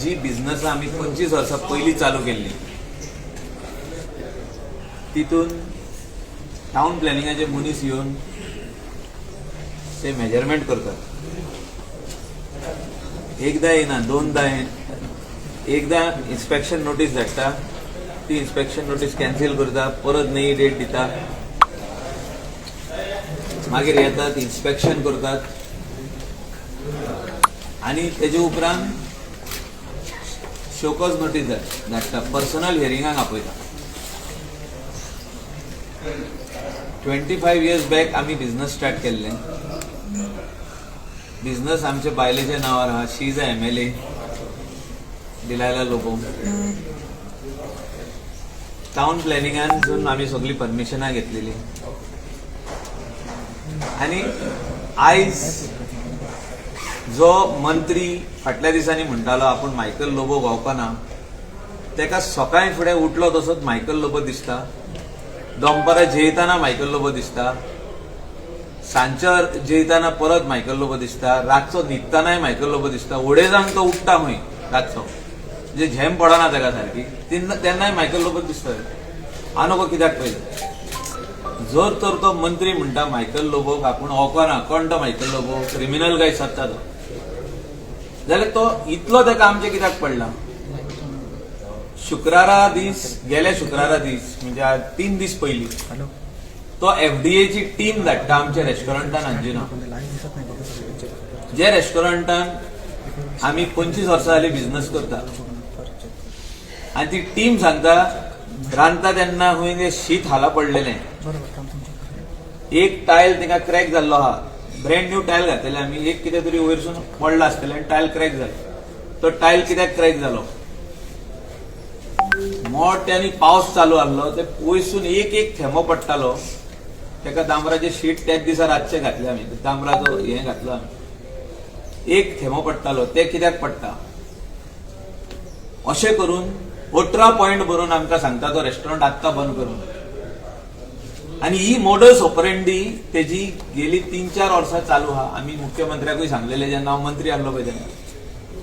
जी बिझनसां आमी 25 वर्सां पयलीं चालू केल्ली, तितून टावन प्लॅनिंगाचे मनीस येवन ते मेजरमेंट करतात. एकदा येना, दोनदा एकदा इन्स्पेक्शन नोटीस धाडटा, ती इन्स्पेक्शन नोटीस कॅन्सील करता, परत नवी डेट दिता, मागीर येतात, इन्स्पेक्शन करतात आणि तेजे उपरांत शोकॉज नोटीस धाडटा, पर्सनल हियरिंगाक आपयता. 25 इयर्स बॅक आमी बिझनस स्टार्ट केल्ले. बिझनस आमच्या बायलेच्या नांवार आहा. She is a MLA, Delilah Lobo. Town प्लॅनिंगानसून आमी सगळी परमिशनां घेतलेली आणि आयज जो मंत्री फाटल्या दिसांनी म्हणटालो आपूण मायकल लोबो गावपाना, तेका सकाळी फुडें उठलो तसोच मायकल लोबो दिसता, दनपारां जेयताना मायकल लोबो दिसता, सांजच्या जेयताना परत मायकल लोबो दिसता, रातचो न्हिदतानाय मायकल लोबो दिसता. अडेजांक तो उठ्ठा खंय रातचो, म्हणजे झेम पडना ताका सारकी, तेन्नाय मायकल लोबो दिसता. हांव नको कित्याक पयलें, जर तर तो मंत्री म्हणटा मायकल लोबोक आपूण वळखना, कोण तो मायकल लोबो, क्रिमिनल काय सत्ता तो, जाल्यार तो इतलो ताका आमचे कित्याक पडला? शुक्रारा दीस, गेल्या शुक्रारा दीस, म्हणजे आज 3 दीस पयलीं तो एफडीएची टीम धाडटा आमच्या रेस्टॉरंटान अंजुना, जे रेस्टॉरंटान आमी 25 वर्सां जाली बिझनस करता. आणि ती टीम सांगता, रांदता तेन्ना खंय ते शीत हाला पडलेलें, एक टायल तिका क्रॅक जाल्लो आहा. ब्रँड न्यू टायल घातलेले आमी. एक कितें तरी वयरसून पडला आसतलें आनी टायल क्रॅक जालें. तो टायल कित्याक क्रॅक जालो? मोठ्यांनी पावस चालू आहलो, ते वयरसून एक एक थेंबो पडटालो. तेका डांबराचे शीट त्याच दिसा रातचे घातले आमी, डांबराचो हें घातलो आमी. एक थेंबो पडटालो, ते कित्याक पडटा? अशें करून 18 पॉयंट बरोवन आमकां सांगता तो रेस्टॉरंट आत्तां बंद करून. आनी ही मोडस ऑपरेंडी तेजी गेली 3-4 वर्सां चालू आहा. आमी मुख्यमंत्र्याकूय सांगलेले जेन्ना हांव मंत्री आहलो पळय तेन्ना.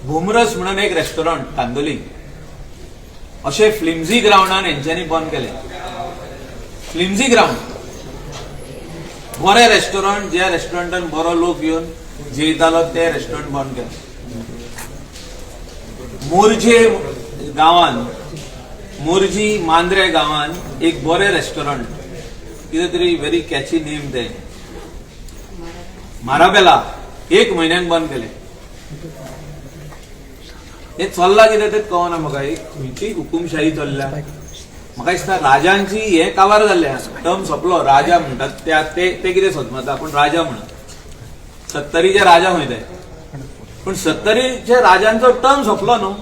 भुमरस म्हणून एक रेस्टॉरंट कांदोली, अशें फ्लिमझी ग्रावंडान हेंच्यांनी बंद केलें. फ्लिमझी ग्रावंड, बरें रेस्टॉरंट, ज्या रेस्टॉरंटान बरो लोक येवन जेयतालो, ते रेस्टॉरंट बंद केलें. मोरजे गांवान, मोरजी मांद्रे गांवान एक बरें रेस्टॉरंट, कितें तरी व्हेरी कॅची नेम तें, माराबेला, एक म्हयन्याक बंद केलें. हें चल्लां कितें तें कळना म्हाका. एक खंयची हुकुमशाही चल्ल्या? म्हाका दिसता राजांची हें काबार जाल्लें, टर्म सोंपलो. राजा म्हणटात त्या ते ते कितें सोदमता आपूण राजा म्हणून. सत्तरीचे राजा खंय ते, पूण सत्तरीचे राजांचो टर्म सोंपलो न्हू.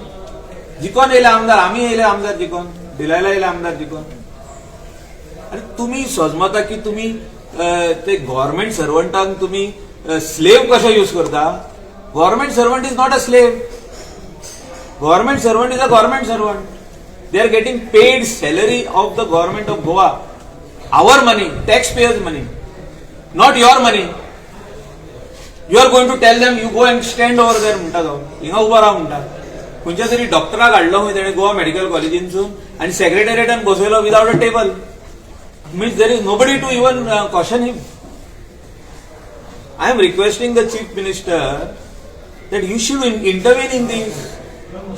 जिकोन येयले आमदार, आमी येयले आमदार जिकोन, डिलायला येयले आमदार जिकोन. आनी तुमी सजमता की तुमी ते गव्हर्मेंट सर्वंटांक तुमी स्लेव कशे यूज करता? Government servant is not a slave. Government servant is a government servant. They are getting paid salary of the government of Goa, our money, tax payers' money, not your money. You are going to tell them, "You go and stand over there" म्हणटा तो, हिंगा उबो राव म्हणटा. खंयच्या तरी डॉक्टराक हाडलो खंय तेणे गोवा मेडिकल कॉलेजीनसून आनी सेक्रेटेरिएटान बसयलो without a table. Means there is nobody to even caution him. I am requesting the Chief Minister that you should intervene in this.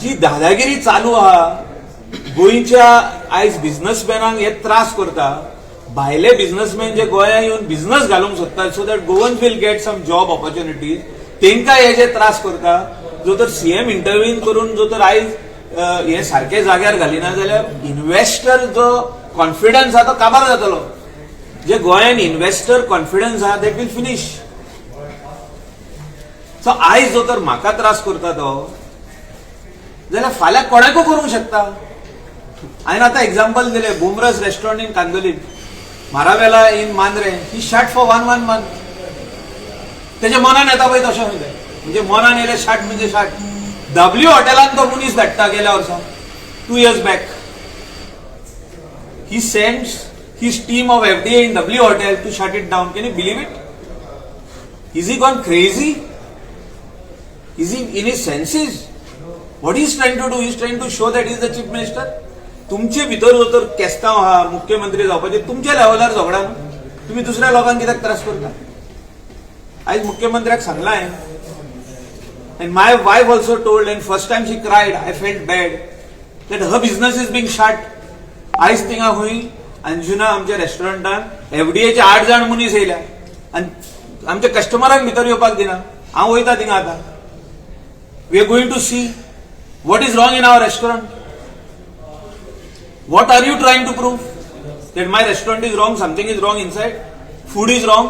जी दादागिरी चालू आहा, गोंयच्या आयज बिझनसमॅनांक हे त्रास करता. भायले बिझनसमॅन जे गोंया येवन बिझनस घालूंक सोदतात, so that Goans will get some job opportunities, तेंकां हे जे त्रास करता. जो तर सीएम इंटरव्हीन करून जो तर आयज हे सारके जाग्यार घालिना जाल्यार इन्व्हेस्टर जो कॉन्फिडन्स आहा तो काबार जातलो. जे गोंयान इन्व्हेस्टर कॉन्फिडन्स आहा, that will finish. सो आयज जो तर म्हाका त्रास करता तो, जाल्यार फाल्यां कोणाकूय करूंक शकता. हांवें आतां एग्जाम्पल दिलें, बुमरस restaurant in Candolim, Marabella in Mandrem, he shut for one one month. तेच्या मनान येता पळय तशें खंय तें, म्हणजे मनान येयलें शट म्हणजे शट. डब्ल्यू हॉटेलान तो मनीस धाडटा गेल्या वर्सा, 2 years back he sends his team of FDA in W Hotel to shut it down. Can you believe it? Is he gone crazy? Is he in his senses? What is trying to do? Is trying to show that is the chief minister. तुमचे भितर जर केस्तांव आहा मुख्यमंत्री जावपाचे, तुमच्या लेवलार झगडा न्हू. तुमी दुसऱ्या लोकांक कित्याक त्रास करता? आयज मुख्यमंत्र्याक सांगलां हांवें. And my wife also told, and first time she cried, I felt bad that her business is being shut. आयज थिंगा खंय अंजुना आमच्या रेस्टॉरंटान एफडीएचे आठ जाण मनीस येयल्या आनी आमच्या कस्टमरांक भितर येवपाक दिना. हांव वयता थिंगा आतां. We are going to see what is wrong in our restaurant. What are you trying to prove? That my restaurant is wrong, something is wrong inside, food is wrong,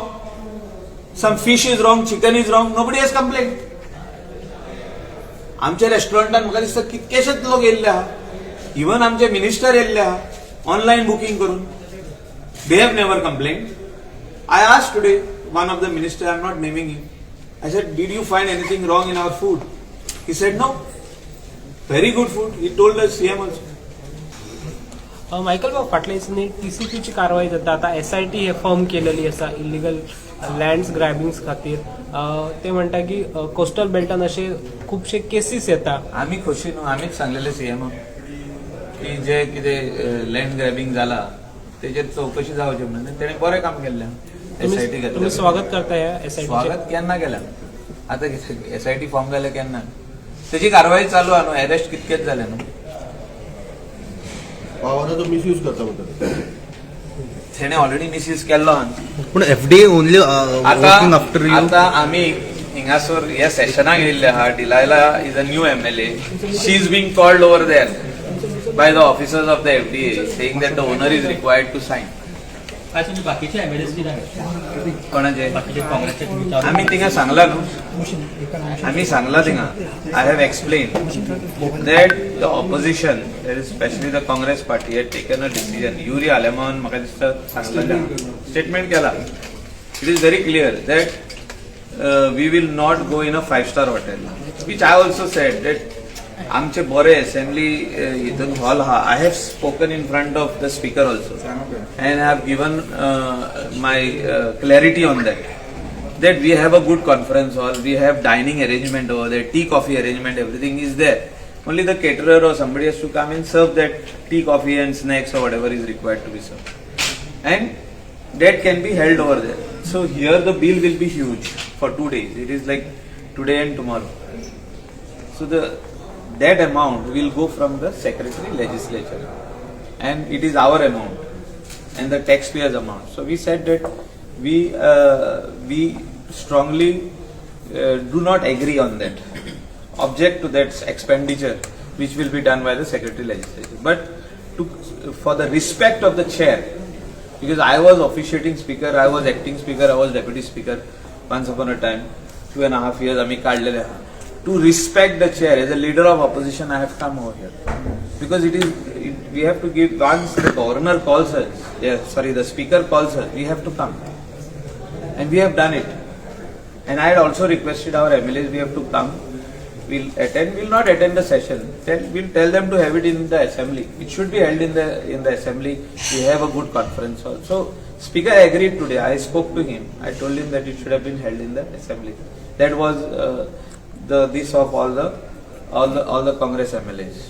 some fish is wrong, chicken is wrong. Nobody has complained. आमच्या रेस्टॉरंटान म्हाका दिसता कितकेशेच लोक येयल्ले आहा. Even आमचे minister येयल्ले आहा online booking करून. They have never complain. I asked today one of the minister, I am not naming him, I said, "Did you find anything wrong in our food?" He said, "No, very good food." He told the CM also. Michael बाब, फाटल्या दिसांनी टीसीपीची कारवाय जाता. आतां SIT हे form केलेली आसा illegal lands ग्रॅबिंग्स खातीर. ते म्हणटा की कोस्टल बेल्टान अशे खुबशे केसीस येता. आमी खोशी न्हू. आमीच सांगलेले सीएम की जे कितें लँड ग्रॅबिंग जाला तेजेर चवकशी जावची म्हणून. तेणें बरें काम केल्लें, एसआयटी तुम्ही घेतली. स्वागत करता ह्या एसआयटी? स्वागत केन्ना केला? आता एसआयटी फॉर्म जाले केन्ना? तेजी कारवाई चालू आहा न्हू. अरेस्ट कितकेच जाले न्हू. पावराचो मिसयूज करता म्हणटा. तेणे ऑलरेडी मिसयूज केल्लो आहा. पूण FDA only working after you. आता आमी हिंगासर ह्या सेशनाक येयल्ले आहा. Delilah is a new MLA. She is being called over there by the officers of the FDA, saying that the owner is required to sign. काय तुमचे बाकीचे एमएलएस कित्याक? कोणाचे? बाकीचे काँग्रेसचे तुम्ही चालू. आमी थिंगा सांगला न्हू, आमी सांगला थिंगा. I have explain that the opposition, that is specially the Congress party, had taken a decision. Yuri आलेमान म्हाका दिसता सांगलेलें, स्टेटमेंट केला. It is very clear that we will not go in a five star hotel, which I also said that आमचे बरे assembly हितून hall आहा. I have spoken in front of the speaker also and have given my clarity on that, that we have a good conference hall, we have dining arrangement over there, tea, coffee arrangement, everything is there. Only the caterer or somebody has to come and serve that tea, coffee and snacks or whatever is required to be served. And that can be held over there. So here the bill will be huge for 2 days. It is like today and tomorrow. So the that amount will go from the secretary legislature, and it is our amount and the taxpayers' amount. So we said that we strongly do not agree on that, object to that expenditure which will be done by the secretary legislature. But to for the respect of the chair, because I was officiating speaker, I was acting speaker, I was deputy speaker once upon a time, 2.5 years आम्ही काढलेले आहा. To respect the chair as a leader of opposition, I have come over here because we have to give, once the governor calls us, yeah, sorry, the speaker calls us, we have to come, and we have done it. And I had also requested our MLAs, we have to come. We'll attend, we'll not attend the session. Then we'll tell them to have it in the assembly. It should be held in the assembly. We have a good conference hall. So speaker agreed today. I spoke to him. I told him that it should have been held in the assembly. That was the this of all the Congress MLAs.